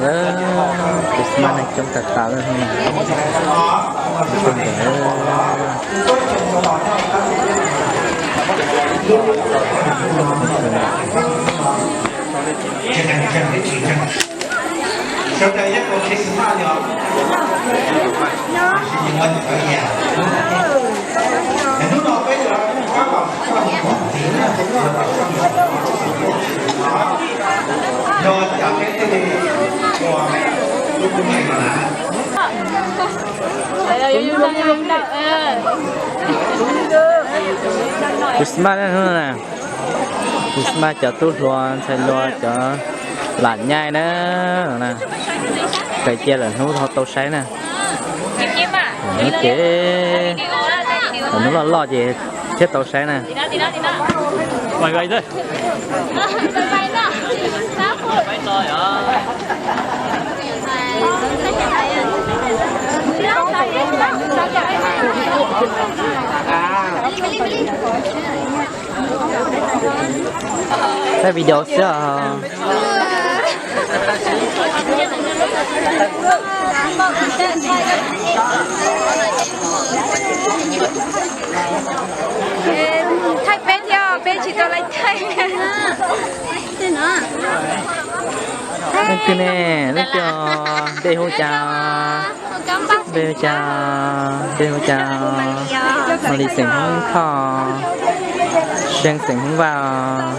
Lawm, Christmas neeg coob tas tas lawm. Christmas na, hnub no na, Christmas cov tub hluas ntxhais hluas cov lam nyaij na, kawg cia lawm hnub ho tau saib na. Hnub ces, hnub loj loj ces thiaj tau saib na. Thaij video xwb os. Thaij peb thiab, peb tsis tau lawv thaij. Leej twg ne? Leej twg os? Npe hu cas? Npe hu cas? Npe hu cas? Mus li xeem Hmoob Thoj, Seej xeem Hmoob Vaj os.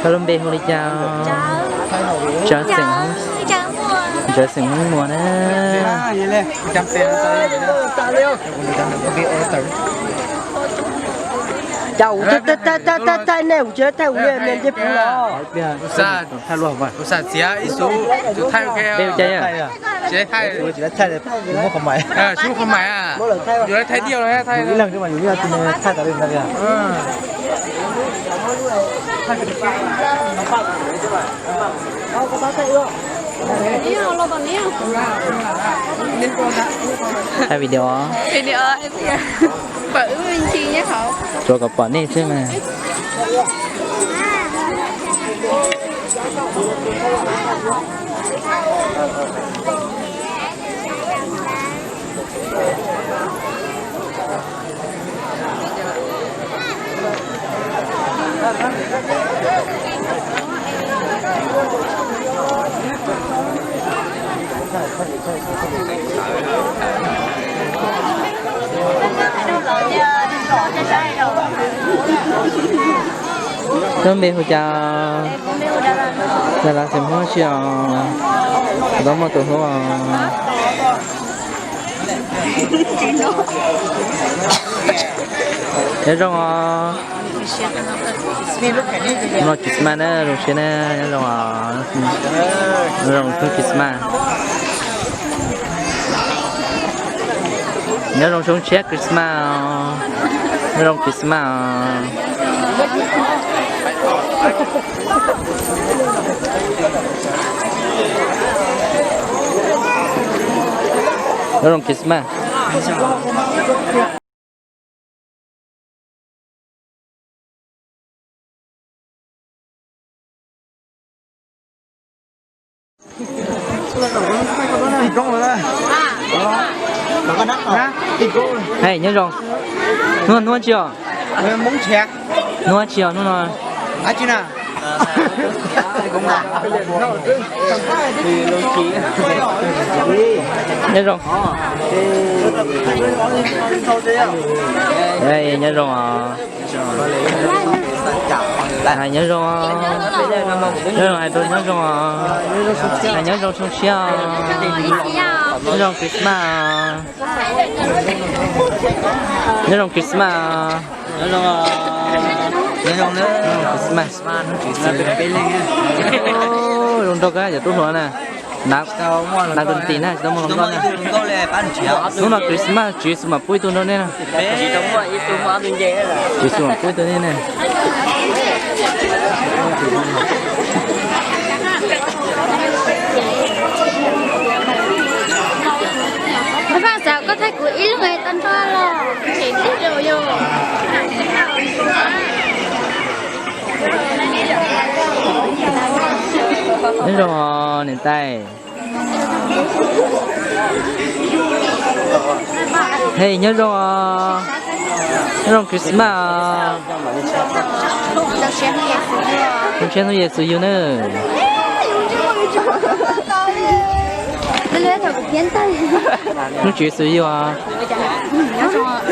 Koj lub npe hu li cas? Tsawv xeem, Tsawv xeem Hmoob Muas na. Cas kuv thaij, thaij, thaij, thaij, thaij nej, kuv tsis thaij kuv niag ncej puv los. Npe hu cas? Tsis muab qhov mais, tsis muab qhov mais, yus thaij diaj los thaij ib leeg xwb mas yus thaij tas li ntawd li. Thaij video. Tsuav kom pom nej xwb mas. Koj npe hu cas? Yog lawv xeem Hmoob tsis os, tau muaj tus hlub os. Nyob zoo os. Hnub no Christmas na, zoo siab na, nyob zoo os. Nyob zoo hnub Christmas. Nyob zoo xyoo tshiab Christmas os. Nyob zoo Christmas os. Nyob zoo Christmas. Hei, nyob zoo. Hnub, hnub tsi os? Hnub tsi os hnub no? Nyob zoo. Nyob zoo os. Hais nyob zoo os. Nyob zoo, hais rau nyob zoo os. Hais nyob zoo xyoo tshiab os. Nyob zoo Christmas os. Nyob zoo Christmas os. Nyob zoo, nyob zoo Christmas. Zoo nraug kawg cov tub hluas na. Nav tus tim na, tsis tau muaj hluas nkauj na. Hnub no Christmas Tswv Yexus mam pub ib tug rau nej na. Tswv Yexus mam pub ib tug nej na. Vaj, xav koj thaij Nyob zoo os niam tais. Hej, nyob zoo os. Nyob zoo Christmas os. Zoo siab hnub Yexus yug nawb. Hnub Tswv Yexus yug os. Nyob zoo os.